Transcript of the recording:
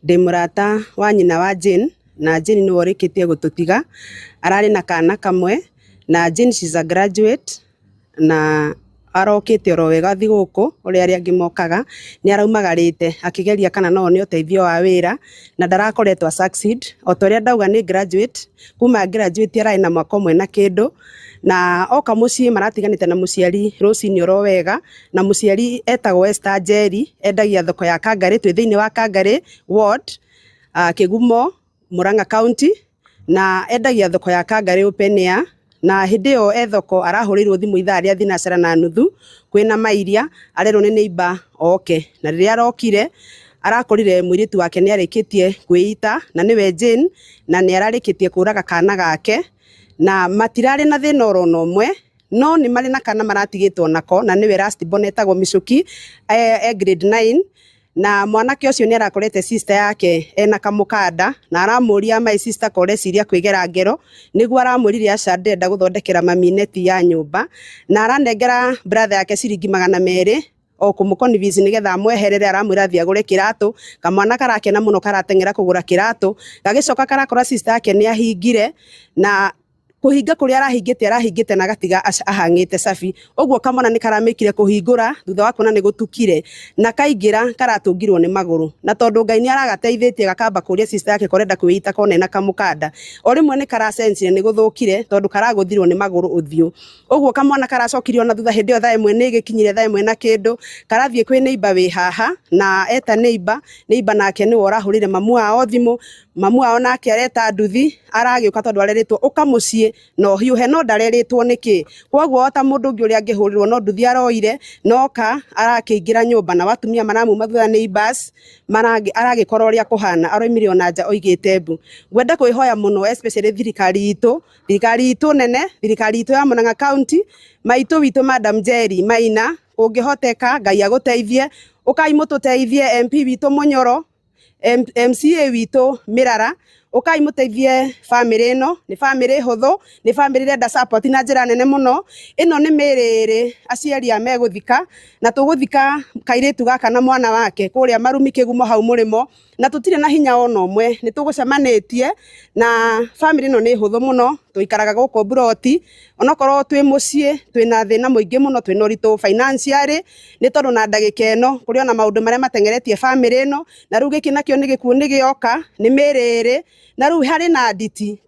Ndĩ mũrata wa nyina wa Jane, na Jane nĩwe ũrĩkĩtie gũtũtiga. Ararĩ na kana kamwe, na Jane she's a graduate, na arokĩte oro wega thigũkũ ũrĩa arĩa angĩ mokaga. Nĩ araumagarĩte akĩgeria kana no one ũteithio wa wĩra, na ndarakoretwo a succeed. O ta ũrĩa ndauga nĩ graduate, kuma graduate ararĩ na mwaka ũmwe na kĩndũ, na oka mũciĩ maratiganĩte na mũciari rũcinĩ oro wega, na mũciari etagwo Esther Njeri, endagia thoko ya Kangarĩ, twĩ thĩinĩ wa Kangarĩ ward, Kĩgumo, Murang'a County, na endagia thoko ya Kangarĩ open air. Na hĩndĩ ĩyo e thoko arahũrĩirwo thimũ ithaa rĩa thinacara na nuthu kwĩna mairia, arerwo nĩ neighbor oke. Na rĩrĩa arokire arakorire mũirĩtu wake nĩ arĩkĩtie kwĩita, na nĩwe Jane, na nĩ ararĩkĩtie kũraga kana gake, na matirarĩ na thĩna oro na ũmwe, no nĩ marĩ na kana maratigĩtwo nako, na nĩwe last born etagwo Michuki, e grade 9. Na mwanake ũcio nĩ arakorete sister yake ena kamũkanda, na aramũria, "My sister, ko ũreciria kwĩgera ngero?" Nĩguo aramwĩrire, "Aca, ndĩrenda gũthondekera mami neti ya nyũmba." Na aranengera brother yake ciringi 200 o kũmũ-convince nĩgetha amweherere. Aramwĩra athiĩ agũre kĩratũ. Kamwana karakena mũno, karateng'era kũgũra kĩratũ, gagĩcoka karakora sister yake nĩ ahingire, na kũhinga kũrĩa arahingĩte na agatiga ahang'ĩte cabi. Ũguo kamwana nĩ karamĩkire kũhingũra thutha wa kuona nĩ gũtukire, na kaingĩra karatũngirwo nĩ magũrũ. Na tondũ Ngai nĩ aragateithĩtie, gakamba kũria sister yake korenda kwĩita kona ena kamũkanda. O rĩmwe nĩ karasensire nĩ gũthũkire, tondũ karagũthirwo nĩ magũrũ ũthiũ. Ũguo kamwana karacokirio na thutha. Hĩndĩ ĩyo thaa 1 nĩ ĩgĩkinyire, thaa 1 na kĩndũ, karathiĩ kwĩ neighbor wĩ haha, na eta neighbor, neighbor nake nĩwe ũrahũrĩire mamu wao thimũ. Mamu wao nake areta nduthi, aragĩũka tondũ arerĩtwo ũka mũciĩ na ũhiũhe, no ndarerĩtwo nĩkĩ. Koguo o ta mũndũ ũngĩ ũrĩa angĩhũrĩrwo, no nduthi aroire noka arakĩingĩra nyũmba, na atumia maramuma thutha, neighbors aragĩkora ũrĩa kũhana, aroimire ona nja oigĩte mbu. Ngwenda kwĩhoya mũno, especially thirikari itũ, thirikari itũ nene, thirikari itũ ya Murang'a County, maitũ witũ Madam Njeri Maina, ũngĩhoteka Ngai agũteithie, ũkai mũtũteithie. MP witũ Mũnyoro, MCA witũ Mirara, ũkai mũteithie bamĩrĩ ĩno. Nĩ bamĩrĩ hũthũ, nĩ bamĩrĩ ĩrenda support na njĩra nene mũno. Ĩno nĩ mĩĩrĩ ĩrĩ aciari a megũthika, na tũgũthika kairĩtu gaka na mwana wake kũrĩa Marumi Kĩgumo hau mũrĩmo, na tũtirĩ na hinya ona ũmwe. Nĩ tũgũcemanĩtie na bamĩrĩ ĩno nĩ hũthũ mũno. Tũikaraga gũkũ mburoti, onokorwo twĩ mũciĩ twĩna thĩna mũingĩ mũno, twĩna ũritũ financially, nĩ tondũ na ndagĩka ĩno kũrĩ ona maũndũ marĩa mateng'eretie bamĩrĩ ĩno, na rĩu gĩkĩ nakĩo nĩ gĩkuũ nĩ gĩoka, nĩ mĩĩrĩ ĩrĩ, na rĩu harĩ na nditi.